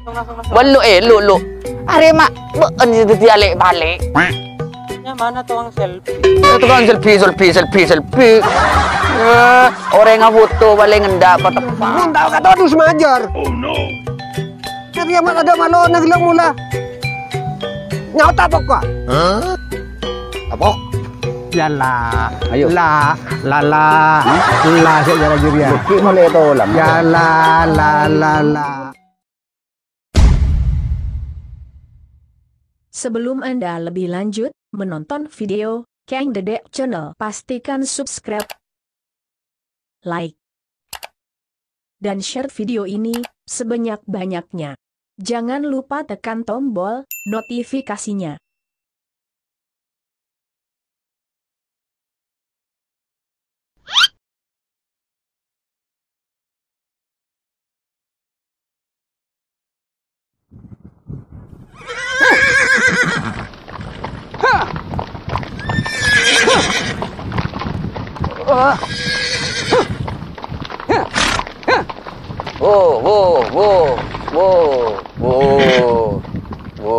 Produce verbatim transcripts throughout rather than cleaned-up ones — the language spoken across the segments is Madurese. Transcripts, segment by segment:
Bâllu, eh, lu, lu. Arè ma' bâ'en sè dhâddhi alè'-palè'. Nyamana tokang selfie. Eh, tokang selfie, selfie, selfie, selfie. Eh, orèng afoto palèng endâ' pateppa'. Mon tao kata tu semajar. Kariya ma' ada malo na ghellu' mula. Nyaot apa kok? Apa? Yalla. Ayo. La, la, la. La, sè jara juriya. Bukti mulai tolang. Yalla, la, la, la. Sebelum Anda lebih lanjut menonton video Kang Dedek Channel, pastikan subscribe, like, dan share video ini sebanyak-banyaknya. Jangan lupa tekan tombol notifikasinya. Wo, wo, wo, wo, wo, wo.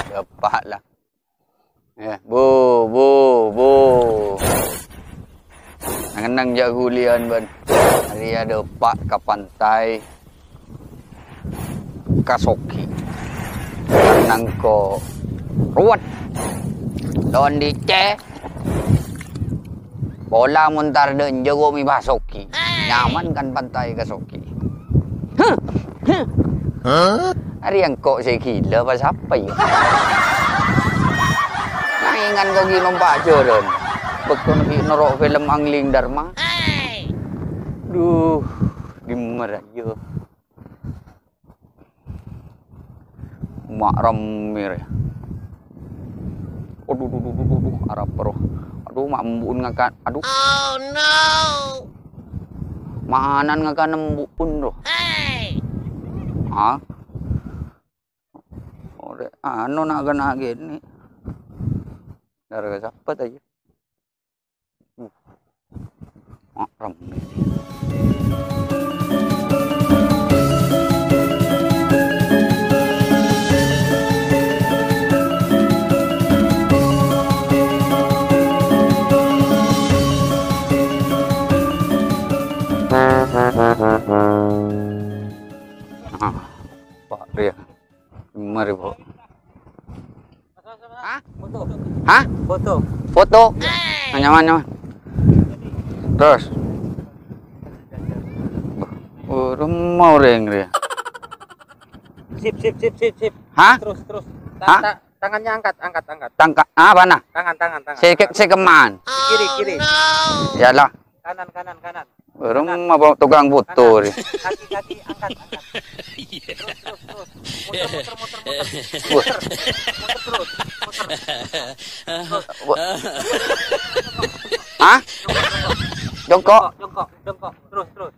Eppa' la. Eh, bu, bu, bu. Neng-enneng jhâ' ghuliyân bân. Arèya dâpa' ka pantai Kasogi. Nangko ruwet. Lawan dicè. Pola mon tar dâ' enjâ' ko' mè' Kasogi. Nyaman kan pantai Kasogi. Huh? Huh? Arèya engko' sè gila apa sapa, yâ? Naèngan ko' ghi' nompa' jhâlân. Bâktona ghi' noro' film Angling Dharma. Duh, dimma ra, yâ? Ma' rammè rè. Aduh, duh, duh, duh, duh, duh, arapa rowa. Aduh, ma' embu'en ngakan. Aduh. Oh, no. Manan ngakan embu'en rowa. Hey. Hah? Orè, anu, na'-kana' kènè'. Gara-gara sapa ta' iyâ? Uh. Mak rammè. Ah, Pak Ria. Mari, Bu. Hah? Foto. Hah? Foto. Foto? Nah, nyaman, nyaman. Terus. Oh, rumah orang dia. Sip, sip, sip, sip, sip. Hah? Terus, terus. Ta-, Hah? ta-, tangannya angkat, angkat, angkat. Tangka-, apa nah? Tangan, tangan, tangan. Sè ke-, sè kemman. Kiri, kiri. Yalah. Kanan, kanan, kanan. Orang apa tukang foto ni? Kaki, kaki, angkat, angkat. Terus, terus, terus. Muter, muter, muter, muter. Wah. Muter, muter terus. Muter. Terus. Wah. Hah? Jongkok? Jongkok, jongkok, jongkok. Terus, terus.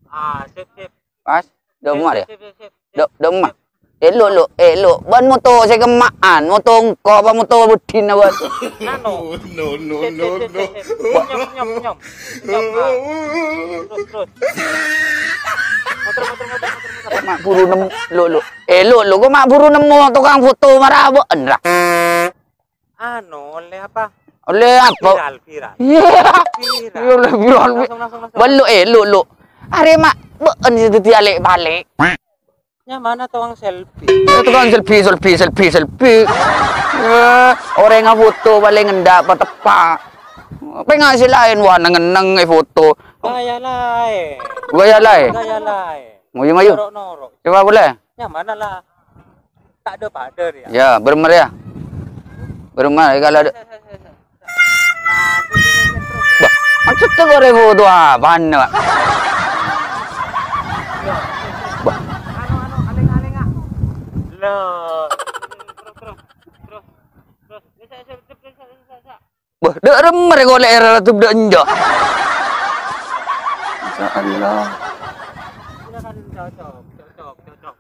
Ah, sip, sip. Pas, dâ' emma' ya? Sip, sip, sip, sip. Dâ', dâ' emma'. Eh, lu, lu, eh, lu. Bân moto sè kemma'an, moto engko' apa moto bâdhina, bân? Anu. No, no, no, no. Sip, sip, sip, sip, sip. Senyum, senyum, senyum. Senyum, ah. Terus, terus. Muter, muter, muter, muter, muter. Ma' buru nem-, lu, lu. Eh, lu, lu, kok ma' buru nemmo tukang foto mara bâ'en, ra? Anu, ollè apa? Ollè apa? Viral, viral. Iya. Viral. Iya, ollè viral. Langsung, langsung, langsung. Bâllu, eh, lu, lu. Arè ma' bâ'en sè dhâddhi alè'-palè'. Nyamana tokang selfie. Eh, tokang selfie, selfie, selfie, selfie. Eh, orèng afoto palèng endâ' pateppa'. Pènga' sè laèn, wah, neng-enneng è foto. Gaya laèn. Gaya laèn? Gaya laèn. Ngoyo, ngoyo. Noro'-noro'. Coba boleh? Nyamana la. Ta' dâ' padâ rèya. Ya, bârâmma rèya. Bârâmma rèya kalau ada. Bah, maksudnya kok rèbut tuh apaan, Pak? Bah. Anu, anu, aling-aling, ah. Loh. Terus, terus, terus, terus. Bisa, bisa, bisa, bisa, bisa, bisa. Wah, dâ' remmer kok lè' era tuh dâ' enjâ'. Masya Allah. Silakan, cocok, cocok, cocok.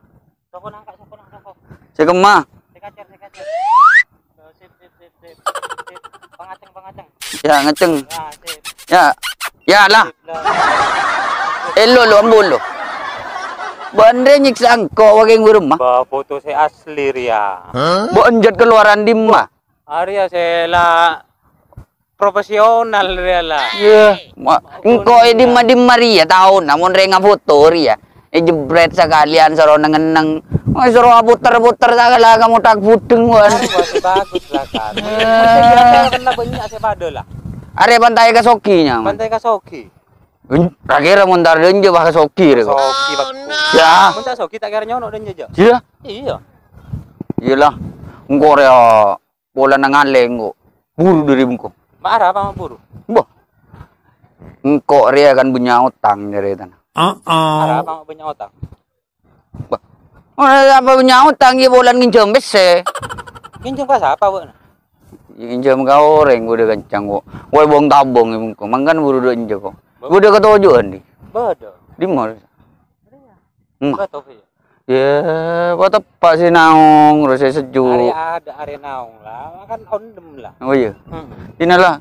Soko nangka', soko nang, soko. Sè kemma. Sè kacèr, sè kacèr. Sip, sip, sip, sip, sip. Pangaceng, pangaceng. Ya, ngaceng. Ya, sip. Ya. Ya lah. Sip, lah. Ello, lo, ambu, lo. Bâ'na rè nyèksa engko' wakèng bârâmma? Bâ, foto sè asli rèya. Bâ'na jhât kalowaran dimma? Arèya sè la profesional rèya la. Iyâ, ma-, engko' è dimma-dimma rèya taona, mon rèng afoto rèya. Èjebret sakalèyan soro neng-enneng. Wah, soro apoter-poter ta' kala kamothak budheng, wan. Arèya sè bagus la, Kak. Mon sè biasa kan la bânnya' sè padâ la. Arèya Pantai Kasogi, nyaman. Pantai Kasogi. En-, ra kèra mon ta' dânjâ, wah, Kasogi rè, kok. Kasogi, Pak. Yâ. Mon ta' Kasogi, ta' kèra nyono' dânjâ, jâ. Iyâ. Iyâ. Iyâ la. Engko' rèya polana ngalèng, kok. Buru dâri bengko. Ma' arapa ma' buru? Mbah. Engko' rèya kan bânnya' otang nyarètana. Heeh. Arapa ma' bânnya' otang? Mbah. Ora apa bânnya' otang, iyâ polana ngènjhâm pèssè. Ngènjhâm ka sapa, bâ'na? Ngènjhâm ka orèng, bâdâ kencang, kok. Wah, bong-tabong, iyâ, bengko. Mangkana buru dâ' enjâ', kok. Bâ- Bâdâ katoju'ân, di? Bâdâ. Dimma? Hmm. Bâ, Tofi. Yâ, pateppa' sè naong, terros sè sejuk. Arè adâ', arè naong la, kan ondhem la. Oh, iyâ. Hmm. Tina la.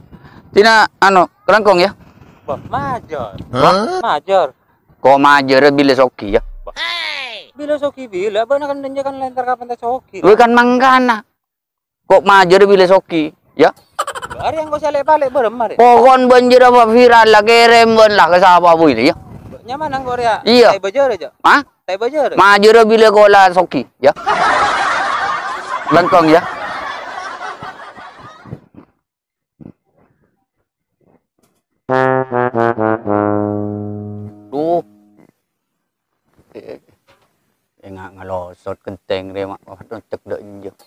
Tina, anu, kalangkong, yâ? Bâ, majâr. Hah? Majâr. Ko' majârâ bilâ sogi, yâ? Bâ. Bilâ sogi bilâ, bâ'na kan dânjâ kan lèntar ka Pantai Sogi. Wè, kan mangkana. Ko' majârâ bilâ sogi, yâ? Arè engko' sè lè'-palè' bârâmma rè? Pokon bânjir apa viral la, kèrèm bân la ka sapa bu ilè, yâ? Nyaman engko' rèya. Iyâ. Ta' bâjârâ, jâ'? Hah? Ta' bâjârâ. Majârâ bilâ ko' la sogi, yâ? Lengkong, yâ? Duh. Eh, enga' ngalosot kenteng rè, ma', waduh, cek dâ' enjâ'.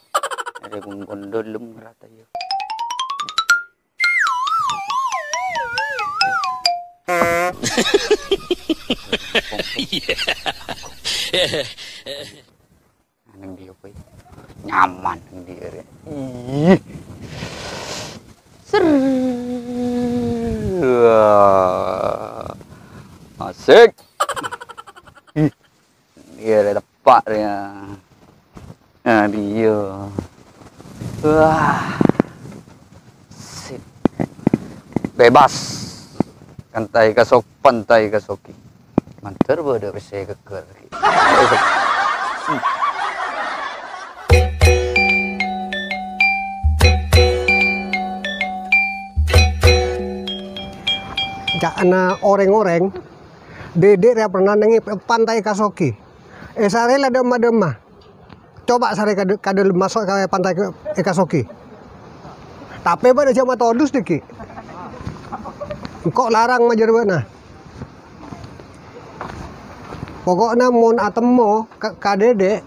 Rè, gun-, gun-, dâlem rata, yâ. Neng dia, boy. Nyaman neng dia, rè. Ih. Ser. Wah. Asik. Ih. Iya, rè, tepa', rè, ya. Nah, dia. Wah. Sip. Bebas. Pantai Kaso-, Pantai Kasogi. Mandhâr bâdâ pèssè ghâggâr. Ca'na orèng-orèng, Dede rè pernah neng è Pantai Kasogi. Èsarè la dâ'-emma-dâ'-emma. Coba sarè ka dâ-, ka dâlem, maso' ka pantai ka, è Kasogi. Tapè bâ'na jhâ' matodus dhâggi'. Engko' larang majâr bâ'na. Poko'na mon atemmo ka, ka Dede,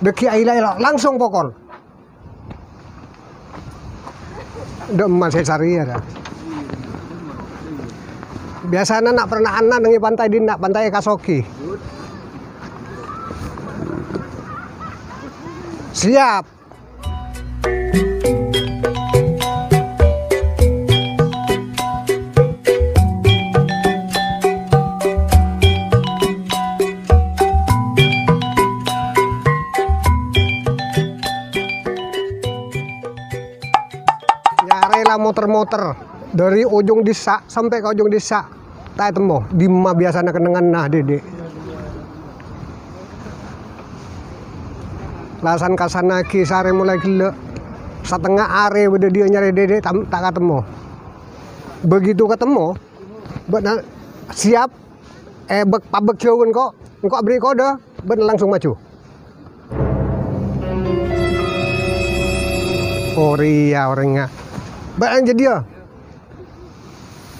dhâggi' aila-ila, langsung pokol. Dâ' emma sè sarè, ya, ra. Biasana na' pernah ana' neng è pantai dinna', Pantai Kasogi. Siap. Nyarè la moter-moter dâri ujung dissa' sampè' ka ujung dissa', ta' ètemmo. Dimma biasana kennengnganna, Dede? La san-kasanna ghi' sarè molaè ghellâ'. Satengnga arè bâdâ diyâ nyarè Dede, tam-, ta' katemmo. Begitu katemmo, bâ'na siap, eh, bâk-, pabâk jhâu engko', engko' aberri' kodâ, bâ'na langsung maju. Oh, rèya orèngnga. Bâ'na jâdiyâ.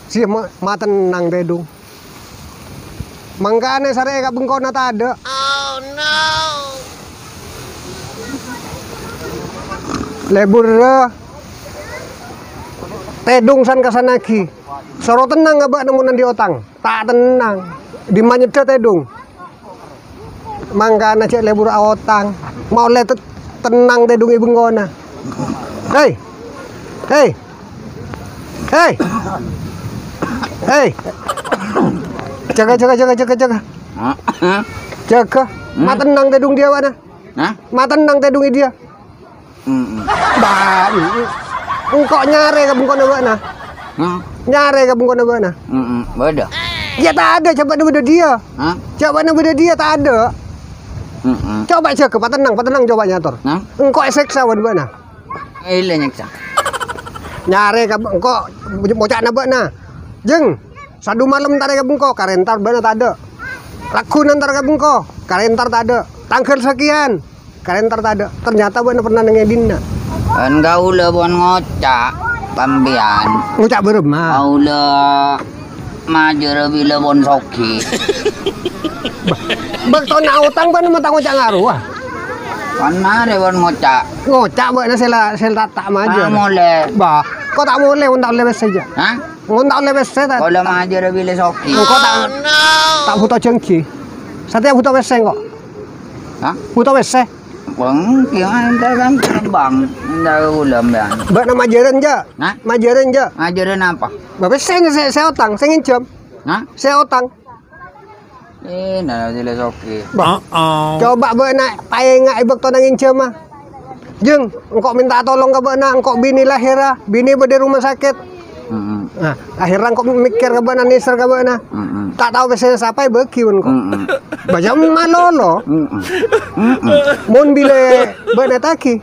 Sè ma-, matennang tèdung. Mangkana sarè ka bengkona tadâ'. Lebur, eh, tèdung san-kasanna ghi. Soro tennang abâ' nemmo nandi' otang. Ta' tennang. Dimma nyeddhâ tèdung. Mangkana jhâ' lebur aotang. Maollè te-, tennang tèdung è bengkona. Hei. Hei. Hei. Hei. Jâgâ, jâgâ, jâgâ, jâgâ, jâgâ. Hah? Jâgâ. Hmm? Matennang tèdung diyâ, bâ'na. Hah? Matennang tèdung è diyâ. Mm-mm. Bâ, mm-mm. Engko' nyarè ka bengkona bâ'na. Hmm? Nyarè ka bengkona bâ'na. Mm-mm. Bâdâ. Iyâ, tadâ', coba bâdâ dia. Hah? Coba bâdâ dia, tadâ'. Heeh. Coba jâgâ, patennang, patennang, coba nyator. Hah? Engko' èsèksa bân bâ'na. Ella nyèksa. Nyarè ka engko', moca'na bâ'na. Jeng, sadu malem entar ka bengko, karè entar bâ'na tadâ'. Lagghu entar ka bengko, karè entar tadâ'. Tangghâl sakèyan, karè entar tadâ'. Ternyata bâ'na pernah neng è dinna'. Kan kaulâ pon ngoca' sampèyan. Ngoca' bârâmma? Kaulâ majârâ bilâ pon soghi. Bâ-, bâktona otang bâ'na ma' ta' ngoca' ngarowa. Kan arè pon ngoca'. Ngoca' bâ'na sè la, sè la ta' majâr. Ah, molè. Bâ, ko' ta' molè, mon ta' ollè pèssè jâ. Hah? Mon ta' ollè pèssè, ta', Kaulâ ta' majârâ bilâ soghi. Engko' ta', ta' bhuto jhânjhi. Satèya bhuto pèssè engko'. Hah? Bhuto pèssè. Bang, gimana entar kan bang, entar ka kaulâ sampèyan. Bâ'na majârân jâ. Hah? Majârân jâ. Majârân apa? Bâ pèssèna sè, sè otang, sè ngènjhâm. Hah? Sè otang. Eh, nah, jelas oke. Bâ, coba bâ'na paènga' è bâktona ngènjhâma. Jeng, engko' mènta tolong ka bâ'na, engko' binè lahèra, binè bâdâ è rumah sakit. Mm-mm. Nah, akhirnya engko' mèkkèr ka bâ'na, nèser ka bâ'na. Mm-mm. Ta' tao pèssèna sapa èbâgi bân engko'. Mm-mm. Bâjâ malolo. Mm-mm. Mm-mm. Mon bilâ bâ'na ètagi.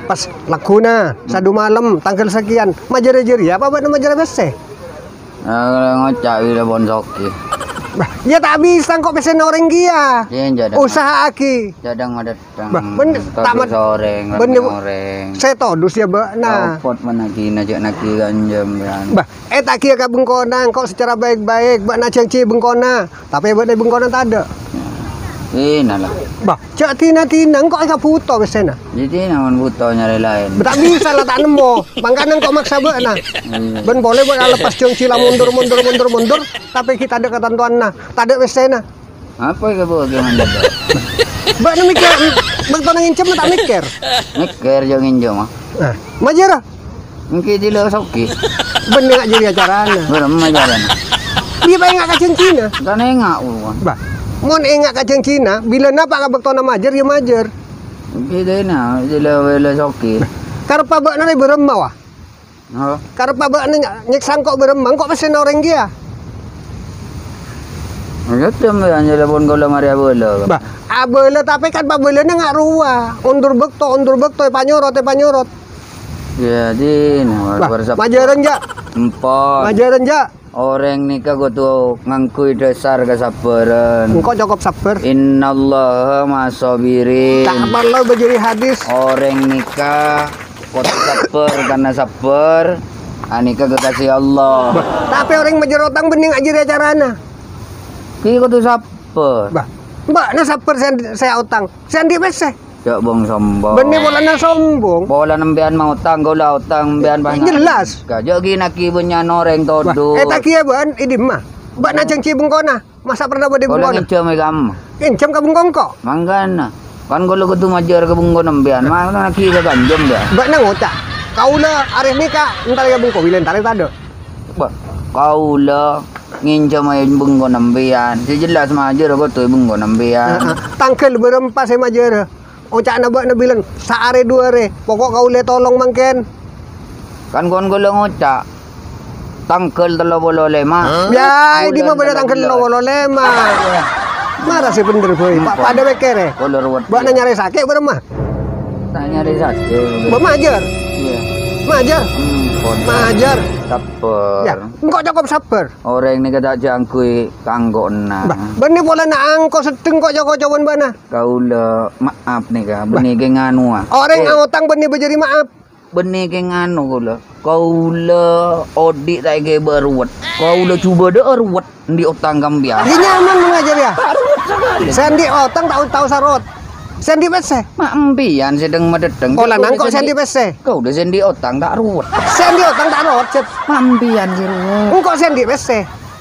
Pas lagghuna, sadu malem, tangghâl sakèyan, majârâ jârèya apa bâ'na majârâ pèssè? Eh, ngoca' bilâ pon soghi. Bâ, iyâ ta' bisa engko' pèssèna orèng kèya. Iyâ, jâ' dâ'. Usaha'aghi. Jâ' dâ' madâddhâng. Bâ, bân, ta' mad-, orèng, bân, orèng. Sè todus iyâ bâ'na. Lopot managhina, jâ' naghi kanjeng, kan. Bâ, ètagiyâ ka bengkona, engko' secara baik-baik, bâ'na jhânjhi bengkona. Tapè bâ'na è bengkona tadâ'. Ènala. Bâ, jâ' dina-dina, engko' èkabhuto pèssèna. Jadi, naon bhuto nyarè laèn. Bâ, ta' bisa la ta' nemmo. Mangkana engko' maksa bâ'na. Iyâ. Bân polè bâ'na lepas jhânjhi la mundur, mundur, mundur, mundur. Tapè ghi' tadâ' katantowanna. Tadâ' pèssèna. Apa èkabâghi mandhâr? Bâ'na mèkkèr, bâktona ngènjhâm ta' mèkkèr? Mèkkèr jâ' ngènjhâm, ah. Nah, majârâ. Ènggi dilâ soghi. Bânnè nga' jârèya carana. Bârâmma carana? Iyâ paènga' ka jhânjhina. Kan ènga' ulun. Bâ, mon ènga' ka jhânjhina, bilâ napa' ka bâktona majâr, iyâ majâr. Ènggi dina, dilâ, dilâ soghi. Karebbhâ bâ'na rè bârâmma, wa? Oh. Karebbhâ bâ'na ny-, nyèksa engko' bârâmma, engko' pèssèna orèng kèya. Iyâ, sampèyan nyèlpon kaulâ marè abâlâ. Bâ, abâlâ, tapè kan pabâlâna nga' rowa. Ondur bâkto, ondur bâkto, èpanyorot, èpanyorot. Iyâ, dina, bâ, majârân, jâ'. Empon. Majârân, jâ'. Orèng nèka kodhu ngangghuy dhâsar kasabbhârân. Engko' cokop sabbhâr. Innallaha ma'as sabirin. Ta' parlo bâjâri hadis. Orèng nèka kodhu sabbhâr, karna sabbhâr anèka kekasih Allah. Bâ, tapè orèng majâr otang bânnè nga' jârèya carana. Ghi' kodhu sabbhâr. Bâ, bâ'na sabbhâr sè, sè otang. Sè andi' pèssè. Jâ' bong sombong. Bânnè polana sombong. Polana sampèyan maotang, kaulâ otang, sampèyan pas. Jelas. Jâ' ghi' naghi bânnya'an orèng todus. Wah, ètagiyâ bâ'na è dimma? Bâ'na jhânjhi bengkona. Masa' pernah bâdâ bengkona? Kaulâ ngènjhâm ka kamma. Ngènjhâm ka bengko engko'? Mangkana. Kan kaulâ kodhu majâr ka bengkona sampèyan. Mangkana naghi ka kanjeng, yâ. Bâ'na ngoca', "Kaulâ arè nèka entar ka bengko, bilâ entarè tadâ'?" Bâ, kaulâ ngènjhâm è bengkona sampèyan. Sè jelas majâr kodhu è bengkona sampèyan. Heeh. Tangghâl bârâmpa sè majârâ? Oca'na bâ'na bilân, saarè du arè, poko' kaulâ tolong mangkèn. Kan kon kaulâ ngoca', tangghâl tello polo lèma'. Yâ, è dimma bâdâ tangghâl tello polo lèma'? Mara sè bhendher, Boy. Pa-, padâ mèkkèrè. Kaulâ ruwet. Bâ'na nyarè sakè' bârâmma? Ta' nyarè sakè'. Bâ majâr? Iyâ. Majâr? Hmm, kon. Majâr. Sabbhâr. Yâ, engko' cokop sabbhâr. Orèng nèka ta' jhâ' angghuy kangko'na. Bâ, bânnè polana engko' seddheng ko'-, ko'-, cowon bâ'na. Kaulâ maaf nèka, bânnè kèng nganu, ah. Orèng aotang bânnè bâjâri maaf. Bânnè kèng nganu kaulâ. Kaulâ odi' ta' èghibâ ruwet. Kaulâ jhubâ dâ' ruwet andi' otang ka sampèyan. Yâ nyaman mangajâr yâ. Ta' ruwet sakalè. Sè andi' otang ta' tao sarot. Sè andi' pèssè. Ma' sampèyan sè dhâng-madhedhâng. Polana engko' sè andi' pèssè. Kaulâ sè andi' otang ta' ruwet. Sè andi' otang ta' ruwet, Cep. Ma' sampèyan sè ruwet. Engko' sè andi' pèssè.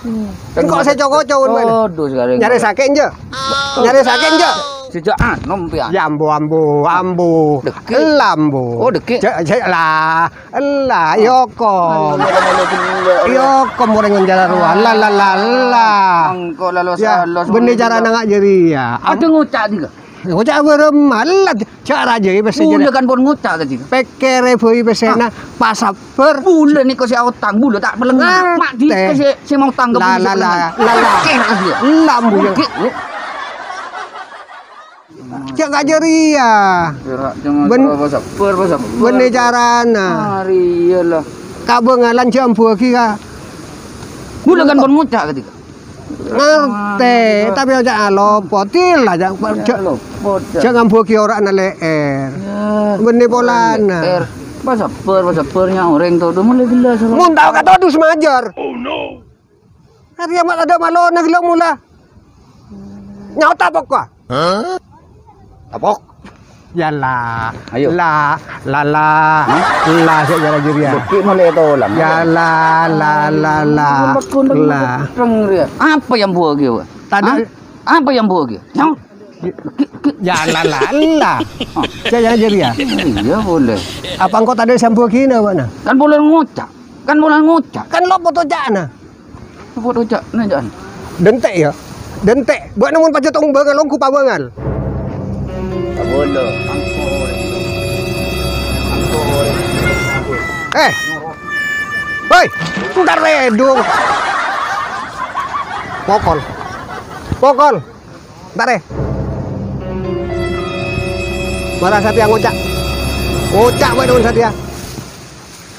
Hmm. Engko' sè co-koco, Wan, Wan. Aduh, sekarang. Nyarè sakè' enjâ'? Nyarè sakè' enjâ'? Sejak anu, Pian. Yâ ambu, ambu, ambu. Dhekkè'. Ella, ambu. Oh, dhekkè'. Jhâ', jhâ' la. Ella, yâ okom. Yâ okom orèng ngonjhâr rowa. La, la, la, la. Engko' lalos-lalos. Yâ, bânnè carana nga' jârèya. Adâ ngoca' dhika. Ngoca' bârâmma, la, jhâ' rajâi pèssè. Bulâ jârèya. Kan pon ngoca' kadhi. Pèkkèrè bhâi pèssèna, Ah. pasabbhâr. Bulâ nèko sè aotang, bulâ ta' pelengngen. Ngartè. Ma' dhika sè, sè maotang ka La, bulâ la, sè la, pelengngen. la, la. Pèkkèrè kadhi. Oke. Jhâ' ka jârèya. Bân-, pasabbhâr, pasabbhâr. Bânnè carana. Arèya la. Ka bângalan jhâ' ambuwâghi ka. Bulâ kan pon ngoca' kadhi. Ngartè, tapè oca' alopot. Iyâ la, jhâ', jhâ', Alopot, jhâ'. jhâ' ngambuwâghi ora'na lè'èr. Yâ. Bânnè polana. Lè'èr. Pasabbhâr, pasabbhâr, nya orèng todus molaè ghellâ' sala. Mon tao katodu sè majâr. Oh, no. Arèya ma' tadâ' malona ghellâ' mola. Nyaot tapok, ka? Hah? Tapok. Yâ la. Ayo. La, la, la. Hah? La, sè jârèya, jârèya. Bâkè' molè tolang. Yâ la, la, la, la. Apa yang buah gitu? Tadi. Hah? Apa yang buah gitu? Nyaot. Yâ la, la, la. Hah? Sè jârèya, jârèya. Iyâ, boleh. Apa engko' tadâ' sè ambuwâghi bâ'na? Kan polana ngoca'. Kan polana ngoca'. Kan lo' poto ca'na. Apa do ca'na, ca'na? Dântè', yâ. Dântè'. Bâ'na mon pajhât ong bângal, ongghu pabângal. Kabolo. Eh. Woi, entar lèdung. Pokol. Pokol. Entar, eh. Mara satèya ngoca'. Ngoca' bâ'na mon satèya.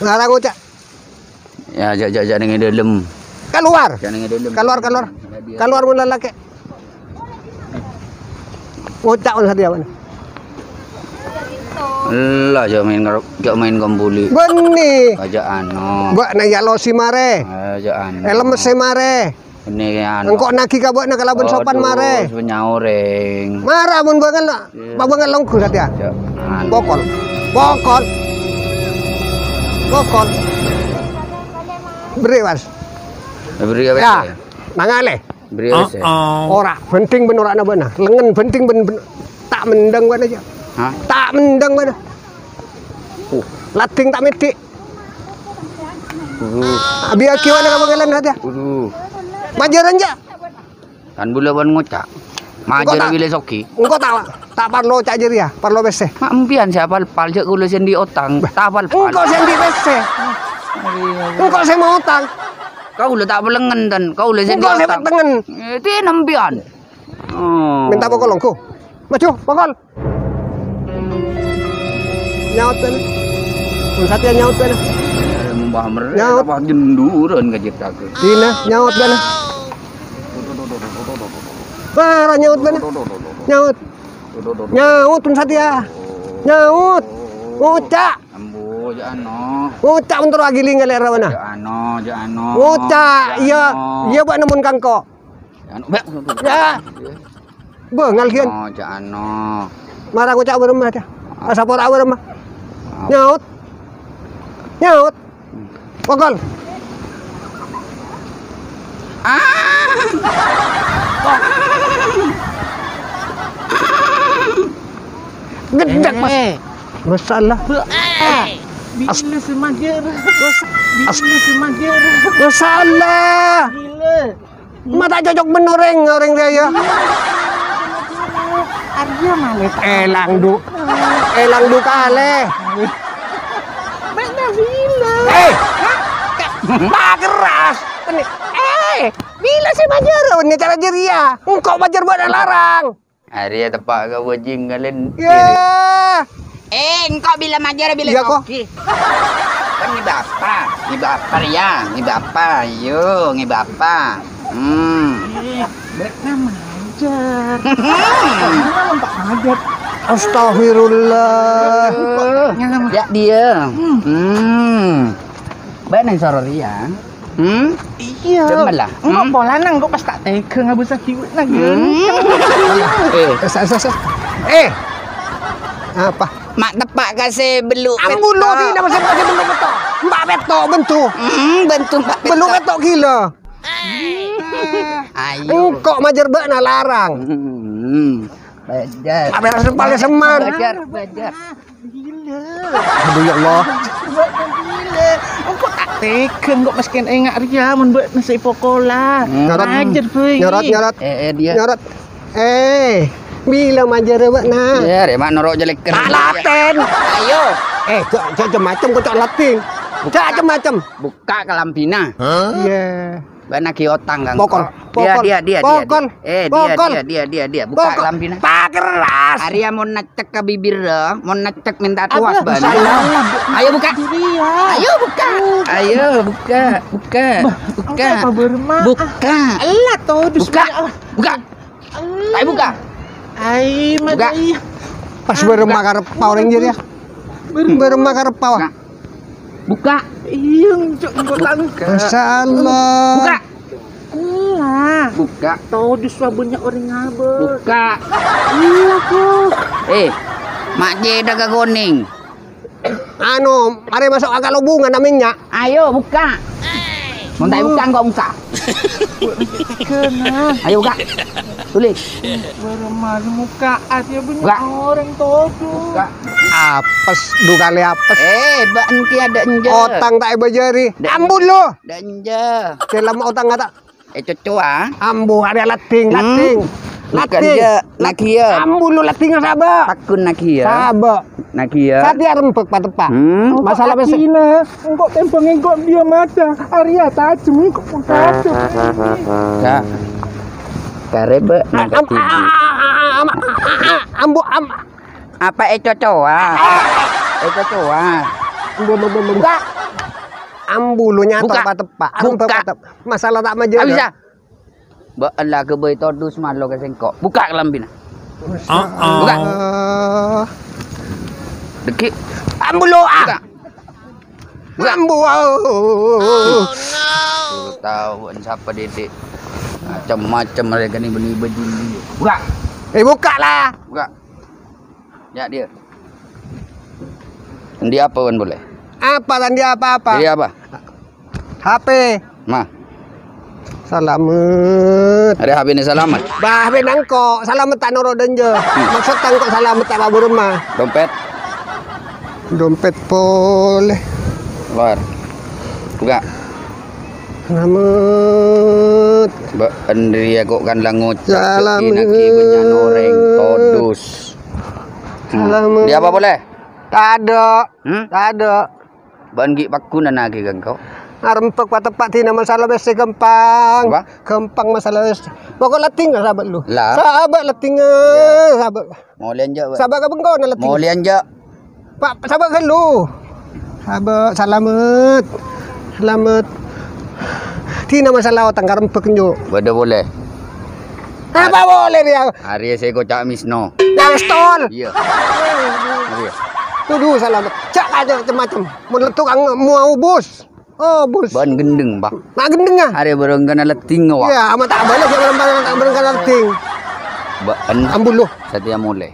Mara ngoca'. Yâ, jhâ', jhâ', jhâ' neng è dâlem. Kalowar. Jhâ' neng è dâlem. Kalowar, kalowar. Kalowar mon lalakè'. Ngoca' mon satèya, bâ'na. Ella, jhâ' maèn karo, jhâ' maèn kombuli. Bânnè. Jhâ' ano. Bâ'na èalosè marè. Eh, jhâ' ano. Èlemmessè marè. Ini anu. Engko' nagi ka bâ'na kalabân sopan marè. Aduh, sè nyaorèng. Mara mon bângal, Pak bângal longghu satèya. Ya, anu. Pokol. Pokol. Pokol. Beri, Mas. Beri apa ya? Nangalè. Beri apa ya? Ora, bhânding bân ora'na bâ'na. Lengngen bhânding bân, bân, ta' mendhâng bâ'na, ya. Hah? Ta' mendhâng bâ'na. Uh, lading ta' mèdhi'. Waduh. Abiyâghi wâna ka bângalan satèya. Waduh. Majârân, jhâ'. Kan bulâ bân ngoca'. Majâr bilâ soghi. Engko' ta', ta' parlo ca' jârèya, parlo pèssè. Ma' empèyan sè apal-pal, jhâ' kaulâ sè andi' otang, ta' apal-pal. Engko' sè andi' pèssè. Engko' sè maotang. Kaulâ ta' pelengngen, tan. Kaulâ sè andi' otang. Engko' sè petengngen. Eh, ti' empèyan. Oh. Mènta pokol, engko'. Maju, pokol. Nyaot bâ'na. Mon satèya nyaot bâ'na. Nyaot. Apa jenduran ka cètaka. Dina, nyaot bâ'na. Mara nyaot bâ'na. Nyaot. Nyaot mon satèya. Nyaot. Ngoca'. Ambu, jhâ' ano. Ngoca' mon terro agiling kalèra bâ'na. Jhâ' ano, jhâ' ano. Ngoca', iyâ. Iyâ bâ'na mon ka engko'. Anu, Mbak. Ya. Bângal, Gian. Oh, jhâ' ano. Mara ngoca' bârâmma, ya. Asapora bârâmma. Nyaot. Nyaot. Pokol. Ah. Gedhek, Mas. Eh. Masalah. Bila semager. Bila semager. Masalah. Gila. Ma' ta' cocok bân orèng, orèng rèya. Arèya malè ta'. Èlang, Du. Èlang, Du, kalè. Bâ'na bilâ. Eh! Hah? Ma' kerras. Bânnè. Eh! Bilâ sè majâr, bânnè cara jârèya. Engko' majâr bâ'na larang. Arèya teppa' ka bajingan. Yâ. Eh, engko' bilâ majâr, bilâ Iyâ, ko. Soghi. Kan ngibâ apa? Ngibâ apa, rèya? Ngibâ apa? Ayo, ngibâ apa? Hmm. Eh, bâ'na majâr. Bâ'na mon ta' majâr. Astagfirullah. Engko' ta' nyama. Ya, dia. Hmm. Hmm. Bâ'na soro rèya. Hmm? Iyâ. Demen lah. Engko' Hmm? polana engko' pas ta' tega ngabâsaghi bâ'na, Gen. Hmm. Eh. Eh, sa-, sa-, sa-, eh. Apa? Ma' teppa' ka sè bellu' Ambu petto'. Lo, di nama sè bellu' petto'. Mbak petto', bentu. Hmm, bentu mbak petto'. Bellu' petto' gila. Ayo. Engko' majâr bâ'na larang. Hmm. Belajar. Apa yang harus paling seman? Belajar, belajar. Gila. Aduh, ya Allah. Gila. Engko' ta' tega engko' meskèn enga' rèya mon bâ'na sè pokola. Hmm. Nyorot. Ajar, boy. Nyorot, nyorot. Eh, eh, dia. Nyorot. Eh, Bilâ majârâ bâ'na? Iyâ, rè, ma' noro' jâlèkèr. Ta' latèn. Ayo. Eh, jhâ', jhâ' cem-macem, kocok latèn. Jhâ' cem-macem. Bukka' kalambhina. Iyâ. Bâ'na ghi' otang, Kang. Pokol. Dia, Pokol. dia, dia, dia, Pokol. dia. Eh, dia, Pokol. dia, dia, dia, dia. Bukka' Pokol. Kalambhina. Pakeras. Arèya mon neccek ka bibirra, mon neccek mènta towas bâ'na. Masya Allah. Ayo bukka'. Ayo bukka'. Ayo bukka', bukka', bukka'. Bukka'. Ella to, dus. Bukka'. Bukka'. Ayo bukka'. Ayo, bukka'. Pas bârâmma kareppa orèng jârèya. Bârâmma kareppa, wah. Bukka'. Bukka'. Iyâ, cok, engko' tangka. Masya Allah. Bukka'. Ella. Bukka'. Todus, wah, bânnya' orèng ngabâs. Bukka'. Ella, kok. Eh, ma' cèdhâ ka konèng. Anu, marè maso' ka kalobungan, amènnya'. Ayo, bukka'. Mon ta' bukka', engko' mongsa. Kena. Ayo, bukka'. Tulis. Bârâmma mokka' atè bânnya' orèng todus. Bukka'. Apes, du kalè apes. Eh, bâ'na kèya dâ' enjâ'. Otang ta' èbâjâri. Dâ' Ambu lo. Dâ' enjâ'. Dalam otang kata. Eh, cocoa. Ambu, arèya latèng, Hmm. latèng. Bukka' Latèng. enjâ', naghiyâ. Ambu lo latèngnga sabâ'. Pakkun naghiyâ. Sabâ'. Naghiyâ. Satèya rembhâk pateppa'. Hmm. Masalah pèssè. Engko' tembang engko' dia mata. Arèya tajhem engko' tajem. Ka. Karè bâ' Am-, am-, nangka a-, a-, a-, am-, a-, a-, ambu, am-, Apa ècocoa? Ècocoa. Ambu, ambu, ambu, ambu. Bukka'. Ambu lo nyator Bukka'. pateppa'. Arembhâk Bukka'. patep-, masalah ta' majârâ. Bisa. Bâ'na la ghâbây todus malo ka sèngko'. Bukka' kalambhina. Bukka'. Dâgghi'. Ambu lo, ah. Bukka'. Bukka'. Ambu, ah. Tao bâ'na sapa, Dede. Macem-macem rè kènè' bânnè bâjuli. Bukka'. Eh, bukka' la. Bukka'. Ya, dia. Andi' apa bâ'na polè? Apa, andi' apa-apa? Jadi apa? H P. Ma. Salamet. Arèya H P-na salamet. Bah, H P-na engko', salamet ta' noro' dâ' enjâ'. Hmm. Maksod ta' engko' salamet ta' pabârâmma. Dompet. Dompet polè. Keluar. Bukka'. Salamet. Bâ'na rèya ko' kan la ngoca' Salamet. Nagi bânnya' orèng todus. Salamet. Dia apa polè? Tadâ'. Hmm? Tadâ'. Bâ'na ghi' pagghunana ghi' ka engko'. Arembhâk pateppa' dina masalah pèssè ghâmpang. Apa? Ghâmpang masalah pèssè. Pokok latèngnga sabâ' lo. La. Sabâ' latèngnga, Iya. sabâ'. Molèyan jâ', Pak. Sabâ' ka bengkona latèngnga. Molèyan jâ'. Pak, sabâ' ghâllu. Sabâ', salamet. Salamet. Dina masalah otang karembhâk enjâ'. Bâdâ polè. Apa polè dia? Arèya sè koca' Misno. Yang stol. Iya. Iya. Tudu salamet. Cak aja macem-macem. Mon tukang mau bus. Oh, bus. Bâ'na gendeng, Pak. Mak gendeng, ah? Arèya bârângkana latèngnga, Pak. Iya, ama' ta' bâli, jhâ' bârângkana, bârângkana latèng. Bâ'na. Ambu lo. Satèya molè.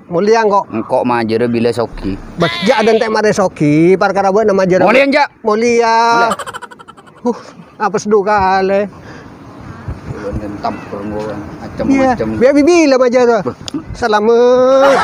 Molèya engko'. Engko' majârâ bilâ soghi. Bâ, jhâ' adânte' marè soghi, parkara bâ'na majârâ. Molèyan, jhâ'. Molèya. Molè. Uh, apes du kalè. Ulun gentam perengguan, Iya. macam-macam. Biya' bilâ majârâ. Bâ. Salamet.